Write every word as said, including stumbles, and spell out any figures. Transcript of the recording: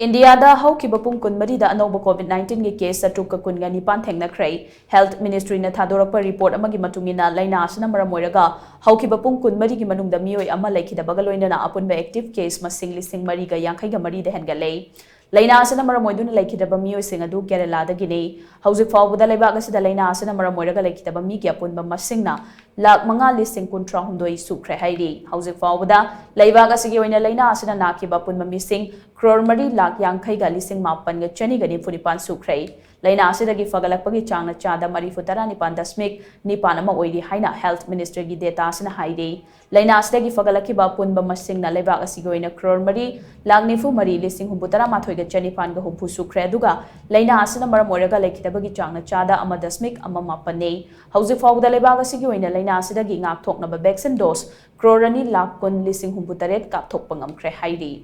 ꯏꯟꯗꯤꯌꯥꯗ ꯍꯧꯈꯤꯕ ꯄꯨꯡ ꯀꯨꯟꯃꯔꯤꯗ ꯑꯅꯧꯕ COVID nineteen ꯒꯤ case ꯆꯥꯇ꯭ꯔꯨꯛꯀ ꯀꯨꯟꯒ ꯅꯤꯄꯥꯟ ꯊꯦꯡꯅꯈ꯭ꯔꯦ꯫ Health Ministry ꯅ ꯊꯥꯗꯣꯔꯛꯄ report ꯑꯃꯒꯤ ꯃꯇꯨꯡ ꯏꯟꯅ, ꯂꯥꯏꯅꯥ ꯑꯁꯤꯅ ꯃꯔꯝ ꯑꯣꯏꯔꯒ ꯍꯧꯈꯤꯕ ꯄꯨꯡ ꯀꯨꯟꯃꯔꯤꯒꯤ ꯃꯅꯨꯡꯗ ꯃꯤꯑꯣꯏ ꯑꯃ ꯂꯩꯈꯤꯗꯕꯒ ꯂꯣꯏꯅꯅ ꯑꯄꯨꯟꯕ active case ꯃꯁꯤꯡ ꯂꯤꯁꯤꯡ ꯃꯔꯤꯒ ꯌꯥꯡꯈꯩꯒ ꯃꯔꯤꯗ ꯍꯦꯟꯒꯠꯂꯦ꯫ ꯂꯥꯏꯅꯥ ꯑꯁꯤꯅ ꯃꯔꯝ ꯑꯣꯏꯗꯨꯅ ꯂꯩꯈꯤꯗꯕ ꯃꯤꯑꯣꯏꯁꯤꯡ ꯑꯗꯨ ꯀꯦꯔꯂꯥꯗꯒꯤꯅꯤ꯫ ꯍꯧꯖꯤꯛ ꯐꯥꯎꯕꯗ ꯂꯩꯕꯥꯛ ꯑꯁꯤꯗ ꯂꯥꯏꯅꯥ ꯑꯁꯤꯅ ꯃꯔꯝ ꯑꯣꯏꯔꯒ ꯂꯩꯈꯤꯗꯕ ꯃꯤꯒꯤ ꯑꯄꯨꯟꯕ ꯃꯁꯤꯡꯅ ꯂꯥꯈ ꯃꯉꯥ ꯂꯤꯁꯤꯡ ꯀꯨꯟꯊ꯭ꯔꯥꯍꯨꯝꯗꯣꯏ ꯁꯨꯈ꯭ꯔꯦ ꯍꯥꯏꯔꯤ꯫ ꯍꯧꯖꯤꯛ ꯐꯥꯎꯕꯗ ꯂꯩꯕꯥꯛ ꯑꯁꯤꯒꯤ ꯑꯣꯏꯅ ꯂꯥꯏꯅꯥ ꯑꯁꯤꯅ ꯅꯥꯈꯤꯕ ꯑꯄꯨꯟꯕ ꯃꯤꯁꯤꯡ ꯀ꯭ꯔꯣꯔ ꯃꯔꯤ ꯂꯥꯈ ꯌꯥꯡꯈꯩꯒ ꯂꯤꯁꯤꯡ ꯃꯥꯄꯟꯒ ꯆꯅꯤꯒ ꯅꯤꯐꯨ ꯅꯤꯄꯥꯟ ꯁꯨꯈ꯭ꯔꯦ꯫ ꯂꯥꯏꯅꯥ ꯑꯁꯤꯗꯒꯤ ꯐꯒꯠꯂꯛꯄꯒꯤ ꯆꯥꯡꯅ ꯆꯥꯗ ꯃꯔꯤꯐꯨ ꯇꯔꯥ ꯅꯤꯄꯥꯟ ꯗꯁꯃꯤꯛ ꯅꯤꯄꯥꯟ ꯑꯃ ꯑꯣꯏꯔꯤ ꯍꯥꯏꯅ Health Ministry ꯒꯤ data ꯑꯁꯤꯅ ꯍꯥꯏꯔꯤ꯫ ꯂꯥꯏꯅꯥ ꯑꯁꯤꯗꯒꯤ ꯐꯒꯠꯂꯛꯈꯤꯕ ꯑꯄꯨꯟꯕ ꯃꯁꯤꯡꯅ ꯂꯩꯕꯥꯛ ꯑꯁꯤꯒꯤ ꯑꯣꯏꯅ ꯀ꯭ꯔꯣꯔ ꯃꯔꯤ ꯂꯥꯈ ꯅꯤꯐꯨ ꯃꯔꯤ ꯂꯤꯁꯤꯡ ꯍꯨꯝꯐꯨ ꯇꯔꯥ ꯃꯥꯊꯣꯏꯒ ꯆꯅꯤꯄꯥꯟꯒ ꯍꯨꯝꯐꯨ ꯁꯨꯈ꯭ꯔꯦ꯫ ꯑꯗꯨꯒ ꯂꯥꯏꯅꯥ ꯑꯁꯤꯅ ꯃꯔꯝ ꯑꯣꯏꯔꯒ ꯂꯩꯈꯤꯗꯕꯒꯤ ꯆꯥꯡꯅ ꯆꯥꯗ ꯑꯃ ꯗꯁꯃꯤꯛ ꯑꯃ ꯃꯥꯄꯟꯅꯤ꯫ ꯍꯧꯖꯤꯛ ꯐꯥꯎꯕꯗ ꯂꯩꯕꯥꯛ ꯑꯁꯤꯒꯤ ꯑꯣꯏꯅ ꯂꯥꯏꯅꯥ ꯑꯁꯤꯗꯒꯤ ꯉꯥꯛꯊꯣꯛꯅꯕ vaccine dose ꯀ꯭ꯔꯣꯔ ꯑꯅꯤ ꯂꯥꯈ ꯀꯨꯟ ꯂꯤꯁꯤꯡ ꯍꯨꯝꯐꯨ ꯇꯔꯦꯠ ꯀꯥꯞꯊꯣꯛꯄ ꯉꯝꯈ꯭ꯔꯦ ꯍꯥꯏꯔꯤ꯫